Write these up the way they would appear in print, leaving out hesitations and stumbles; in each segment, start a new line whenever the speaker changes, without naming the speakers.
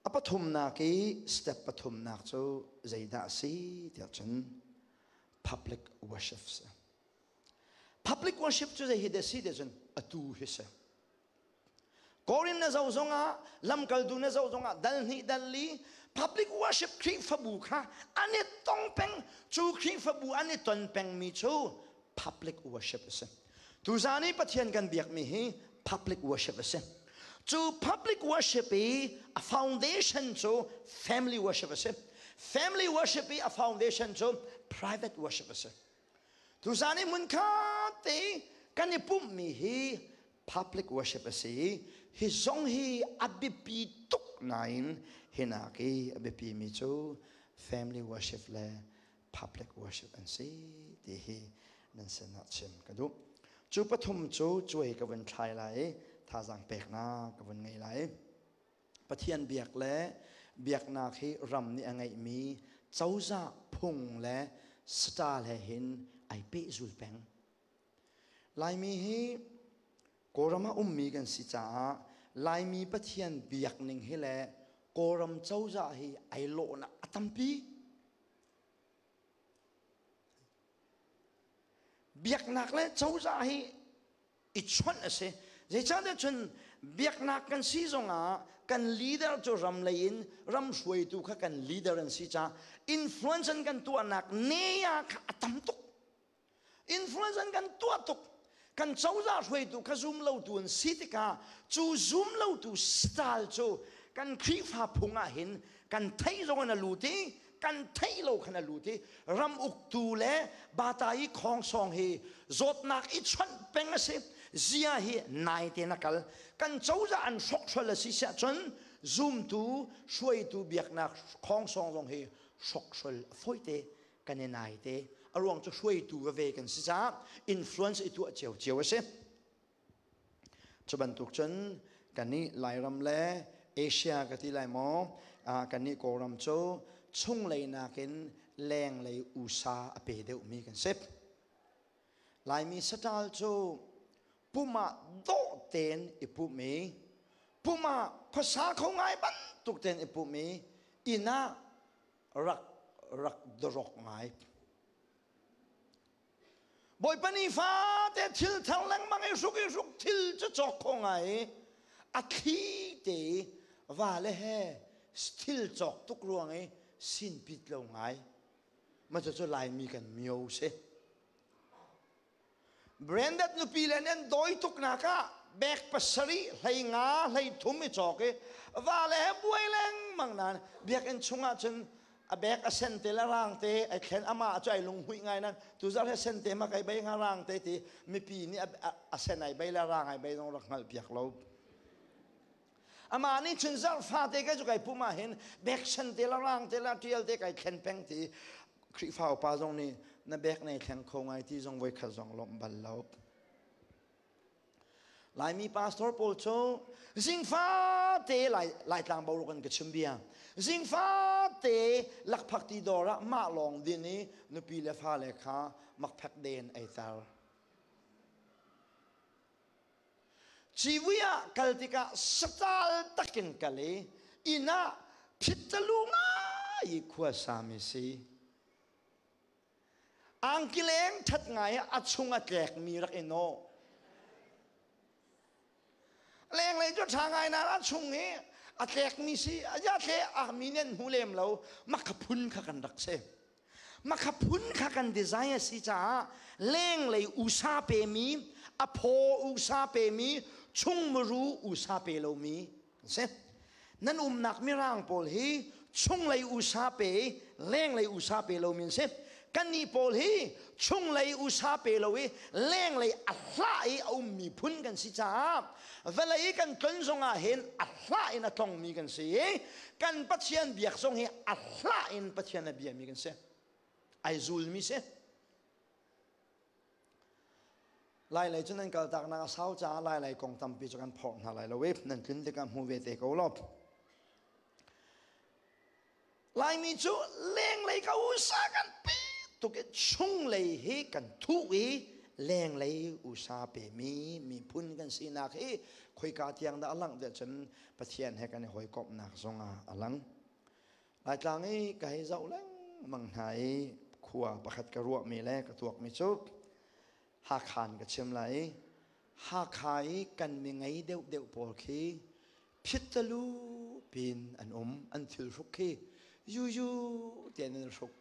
A pathumnak i step pathumnak cu zeidah a si tiah cun public worship si. Public worship cu zei hi dah si tiah cun atu hi si. Korin na zoh zongah, lamkaltu na zoh zongah, dal hnih dal li, public worship Khrihfabu kha an i tong peng. Cu Khrihfabu an i ton pengmi cu public worship a si. Tuzan i Pathian kan biakmi hi public worship a si. Cu public worship i a foundation cu family worship a si. Family worship i a foundation cu private worship a si. Tuzan i hmunkhat te kan i pumhmi hi public worship a si i hi zong hi a biapi tuk nain hinak i a biapi mi cu family worship le public worship an si ti hi nan sinah chim ka duh. Cu pathum cu cuai ka vun thlai lai i thazaang peknak ka vun ngei lai. Pathian biak le biaknak hi ram nih a ngeihmi cozah phung le style he hin ai pehzul peng. Laimi hi Kawlram ah ummi kan si caah Laimi Pathian biak ning hi le Kawlram cozah hi ai lawhnak a tampi. Biaknak le cozah hi i chawnh a si. Zeicahtiah cun biaknak kan si zongah kan leader cu ram lei in ram hruaitu kha kan leader an si caah influence an kan tuahnak ne ah kha a tam tuk. Influence an kan tuah tuk. Kan cozah hruaitu kha zum lotu an si tikah cu zum lotu style cu kan Khrihfa phung ah hin kan theih zong in a lut i kan theih lo khan a lut i ram uktu le bata i khongsong hi zawtnak i chawnh peng a si. Zia hi nai te na kal. Kan cozah an hrokhrol a si siah cun zumtu hruaitu biaknak khongsong zong hi hrokhrol a fawite kan i nai te. A ruang cu hruaitu veve kan si caah influence i tuah cio cio a si. Cu bantuk cun kannih Lairam le Asia ka ti lai maw, kannih Kawlram cu chunglei nakin lenglei usa a pe deuhmi kan si. Laimi saṭal cu pum ah dawh tein i pumh i pum ah khuasa kho ngai bantuk tein i pumh i inn ah rak rak dorok ngai. Bawipa nih fate thil thar lengmang i hruk i hruk thil cu cawk kho ngai i a thli te i vale he thil cawk tuk ruang i sinpit lo ngai. Ma cu Laimi kan mio si. Branded nupi le nan dawi tuk nak ah bek pasarih hlei nga hlei thum i cawk i vale he buai lengmang nan biakinn chungah cun a bek a sen te le rang te ai thlen ama cu ai lunghmuih ngai nan tuzarh he sen te ma kai bei nga rang te ti mipi nih a sen ai bei le rang ai bei zong rak hngalh piak lo. Ama nih cun zarh fa te kai cu kai pum ah hin bek sen te le rang te le tial te kai thlen peng ti Khrihfa upa zong nih na bek nei thleng kho ngai ti zong voikhat zong lawmh bal lo. Laimi pastor pawl cu zingfa te Lai Laitlang boruak in ka chim bia. Zingfa te lakphak ti dawr ah mah lawng din i nupi le fale kha makphek den ei tar. Civui ah kal tikah satal takin kal i inn ah phit talu ngai i khua sami si. Angkileng ṭhat ngai ah a chung a tlekmi rak i nawh. Lenglei cu ṭha ngai nain a chung i a tlekmi si a tle a mi nih an hmu lem lo. Makha phun kha kan rak si. Makha phun kha kan design a si caah lenglei usa pemi, a phaw usa pemi, chungmuru usa pe lomi kan si. Nan umnak mirang pawl hi chunglei usa pe, lenglei usa pe lomi an si. Kannih pawl hi chunglei usa pe lo i lenglei a hlah i a ummi phun kan si caah vawlei kan tlon zongah hin a hlah in a tlongmi kan si i kan Pathian biak zong hi a hlah in Pathian a biami kan si. Ai zulmi si. Lailei cu nan kaltaknak a sau caah Lailei kong tampi cu kan phorh hna lai lo i nan tlun tikah hmu ve te ko law. Laimi cu lenglei ka usa kan pi tuk i chunglei hi kan thuh i Lenglei usa pemi miphun kan sinak hi khoika tiang dah a langh tiah cun Pathian he kan i hawikomhnak zongah a lang. Laitlang i ka hei zoh lengmang hna i khua pakhat ka ruahmi le ka tuakmi cu Hakha in ka chim lai i Hakha i kan mi ngei deuhdeuh pawl khi phittalu pin an um, an thil hruk khi yuyu tian an hruk.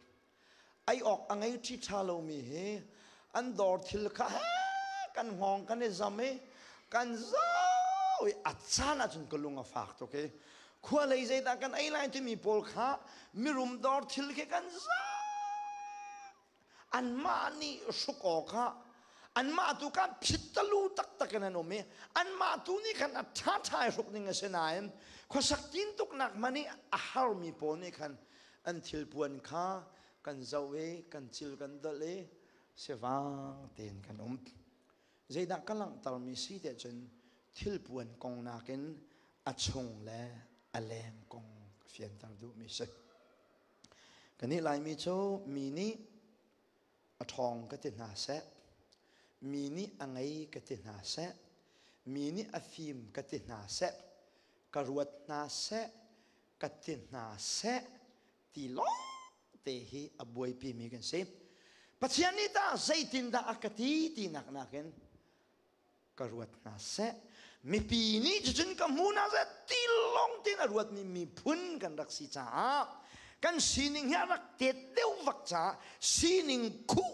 Ei awk a ngei ṭhi ṭha lomi hi an dawr thil kha kan hngawng kan i zam i kan zau i a caan ahcun ka lung a fak tuk i khua lei zeidah kan ei lai timi pawl kha mirum dawr thil khi kan zau. Anmah nih hruk awk ah anmah tu kha phittalu taktak in an um i anmah tu nih khan a ṭhaṭha i hruk ning a si nain khuasak tintuknak hmanh i a harmi pawl nih khan an thilpuan kha kan zoh i kan cil kan dolh i sivang tein kan um. Zeidah ka langhtermi si tiah cun thilpuan kong nakin a chung le a leng kong ka fianter duhmi si. Kannih Laimi cu mi nih a ṭhawng ka ti hna seh, mi nih a ngei ka ti hna seh, mi nih a fim ka ti hna seh, ka ruat hna seh, ka ti hna seh ti lawngte hi a buaipimi kan si. Pathian nih tah zeitindah a ka ti tinak nakin ka ruat hna seh, mipi nih cucun ka hmu hna seh ti lawng tein a ruatmi miphun kan rak si caah kan sining hi a rak tet deuh vak caah sining khuh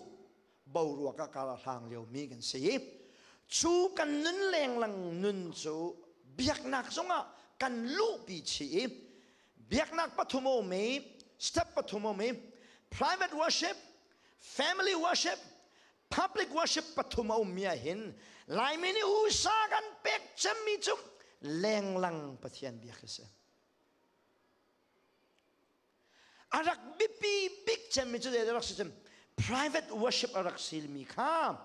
boruak ah kar a hlang liomi kan si. Cu kan nun lenglang nun cu biaknak zongah kan luhpi chih i biaknak pathum a um i step pathum a um i private worship, family worship, public worship pathum a ummi ah hin Laimi nih usa kan pek cemmi cu lenglang Pathian biak hi si. A rak biapi bik cemmi cu zei rak si cem private worship a rak silmi kha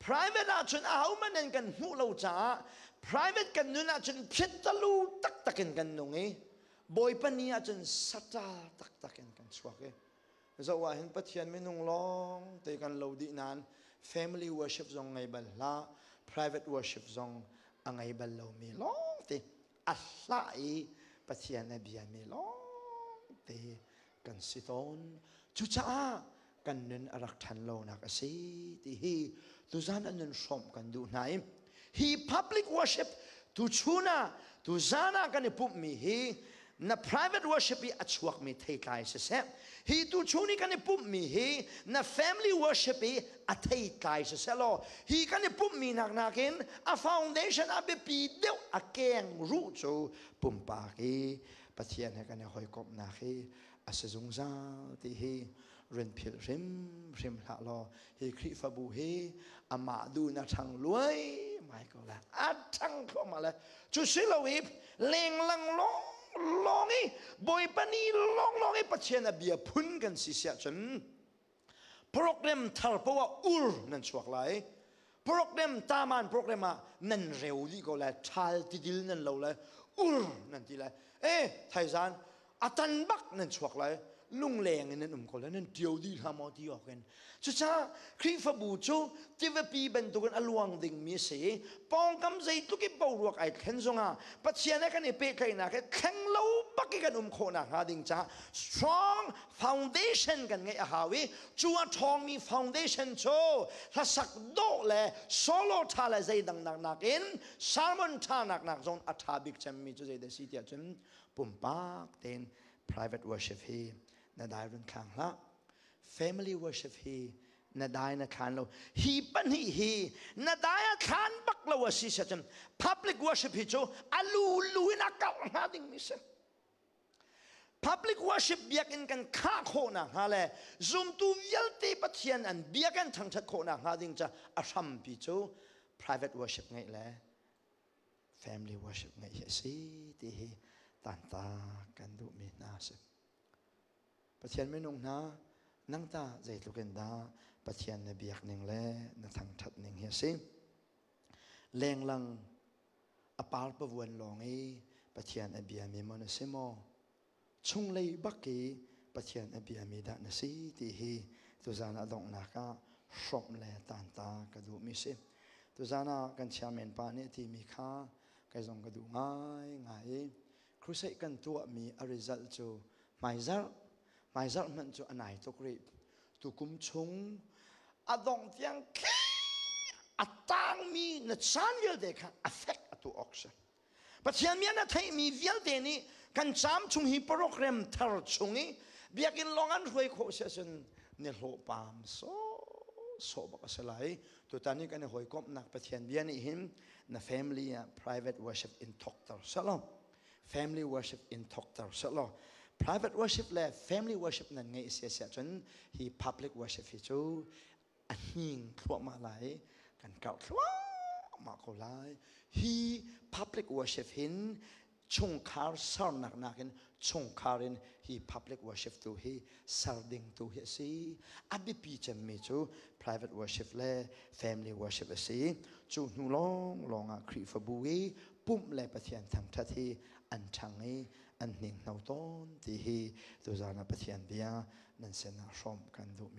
private ahcun ahohmanh in kan hmuh lo caah private kan nun ahcun phittalu taktak in kan nung i Bawipa ni ahcun saṭa taktak in kan chuak i zoh ah hin Pathian minung lawng te kan lo dih nain family worship zong ngei bal hlah, private worship zong a ngei bal lomi lawng te, a hlah i Pathian a biami lawng te kan si tawn. Cucaah kan nun a rak ṭhan lonak a si ti hi tuzan an nun hrawmh kan duh hna i hi public worship tuchun ah, tuzan ah kan i pumhmi hi na private worship i a chuakmi theitlai siseh, hi tuchun i kan i pumhmi hi na family worship i a theitlai siseh law, hi kan i pumhmi nak nakin a foundation a biapi deuh a keng ruh cu pumpak i Pathian he kan i hawikomhnak hi a si zungzal ti hi rin philh hrimhrim hlah law, hi Khrihfabu hi amah duh na ṭhang luai mai ko la, a ṭhang thluahmah le cu si lo i lenglang lawng lawng i Bawipa ni lawng lawng i Pathian a bia phun kan si siah cun program thar poah ur nan chuak lai, program taman program ah nan reu dih ko lai, ṭhal tidil nan lo lai, ur nan ti lai e, thaizan a tan bak nan chuak lai, lungleng in nan um ko lai, nan ṭio dih hlah maw ti awk in. Cucaah Khrihfabu cu tivapi bantukin a luang dingmi a si. Pawngkam zeitluk i boruak ai thlen zongah Pathian he kan i pehtlaihnak he thleng lo bak i kan um khawhnak hnga ding caah strong foundation kan ngeih a hau i cu a ṭhawngmi foundation cu hlasak dawh le solo ṭha le zeidang nak nakin sermon ṭha nak nak zong a ṭha bik cemmi cu zeidah si tiah cun pumpak tein private worship hi na dai run thlang hlah, family worship hi na dai na thlan lo. Hi pahnih hi na dai a thlan bak lo a si cun public worship hi cu a lu lu in a karh hnga dingmi si. Public worship biakinn kan khah khawhnak hnga le zumtu vialte Pathian an bia kan thangṭhat khawhnak hnga ding ca a hrampi cu private worship ngeih le family worship ngeih hi a si ti hi tanta kan duhmi hna a si. Pathian minung hna, nang ta zeitluk in dah Pathian na biak ning le na thangṭhat ning hi a si? Lenglang a par pavuan lawng i Pathian a biami maw na si maw? Chunglei bak i Pathian a biami dah na si ti hi tuzan a donghnak ah. hrawmh le tanta ka duhmi si. Tuzan ah kan chairman pa nih a timi kha kai zong ka duh ngai ngai i crusade kan tuahmi a result cu hmaizarh hmaizarh hmanh cu a nai tuk rih. Tukum chung a dongh tiang a tangmi na caan vialte kha a fek a tuah awk si. Pathian bia na theihmi vialte nih kan caam chung hi program thar chung i biakinn lawng an hruai khawh si ahcun ni hlawh paam sawh bak a si lai. Tutan i kan i hawikomhnak Pathian bia nih hin na family ah private worship in thokter selaw, family worship in thokter selaw, private worship le family worship nan ngeih si a si ahcun hi public worship hi cu a hning thluahmah lai, kan kauh thluahmah ko lai. Hi public worship hin chungkhar sernak nakin chungkhar in hi public worship tu hi ser ding tu hi a si. A biapi cemmi cu private worship le family worship a si. Cu hnu lawng lawng ah Khrihfabu i pumh le Pathian thangṭhat hi an ṭhang i an hninghno tawn ti hi tuzaan ah Pathian bia nan sinah hrawmh kan duhmi.